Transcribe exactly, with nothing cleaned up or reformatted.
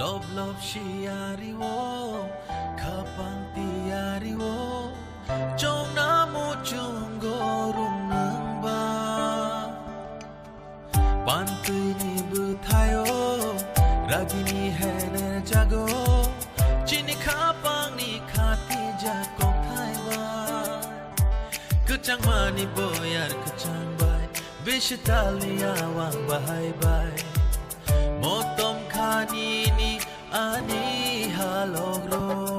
Lop lop siyari o, khapang tiyari o, chongna muchungo rung nungba. Pantwini bwthaio, ragini hener jago, chini khapangni khatijak kokthai bai. Kwchangmani boyar kwchang bai, bisi talni awang bahai bai. Motom khanini ani halok ro.